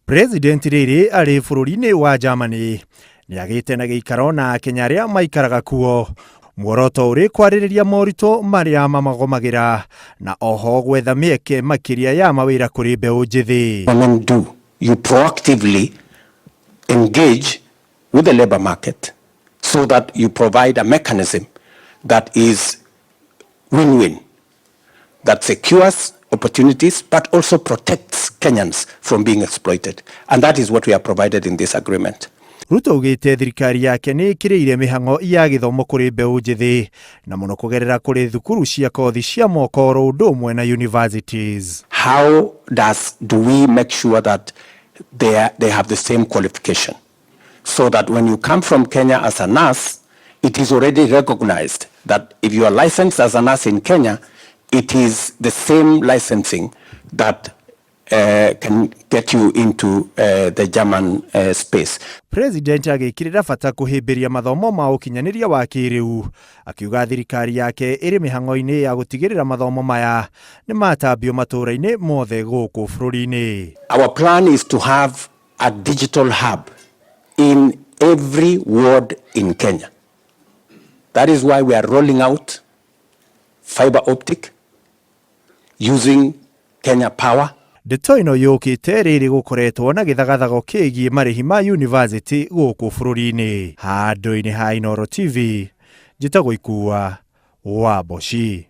President rĩrĩ arĩ bũrũri-inĩ wa Germany nĩagĩte na gĩikaro na Akenya arĩa maikaraga kuo. Muoroto ũrĩ kwarĩrĩria moritũ marĩa mamagomagĩra na oho gwetha mĩeke makĩria ya mawĩra kũrĩ mbeũ njĩthĩ. Government do. You proactively engage with the labor market so that you provide a mechanism that is win-win, that secures opportunities but also protects Kenyans from being exploited. And that is what we have provided in this agreement. Ruto augĩte thirikari yake nĩ ĩkĩrĩire mĩhang'o ya gĩthomo kũrĩ mbeũ njĩthĩ na mũno kũgerera kũrĩ thukuru cia kothi cia moko oro ũndũ ũmwe na universities. How do we make sure that they have the same qualification? So that when you come from Kenya as a nurse, it is already recognized that if you are licensed as a nurse in Kenya, it is the same licensing that can get you into the German space. President agĩkĩrĩra bata kũhĩmbĩria mathomo ma ũkinyanĩria wa kĩrĩu, akiuga thirikari yake ĩrĩ mĩhang'o-inĩ ya gũtigĩrĩra mathomo maya nĩ matambio matũũra-inĩ mothe gũkũ bũrũri-inĩ. Our plan is to have a digital hub in every ward in Kenya. That is why we are rolling out fiber optic using Kenya Power. Ndeto ĩno yũkĩte rĩrĩ gũkoretwo na gĩthagathago kĩgiĩ marĩhi ma university gũkũ bũrũri-inĩ. Handũ-inĩ ha Inooro TV, njĩtagwo Ikua wa Mboci.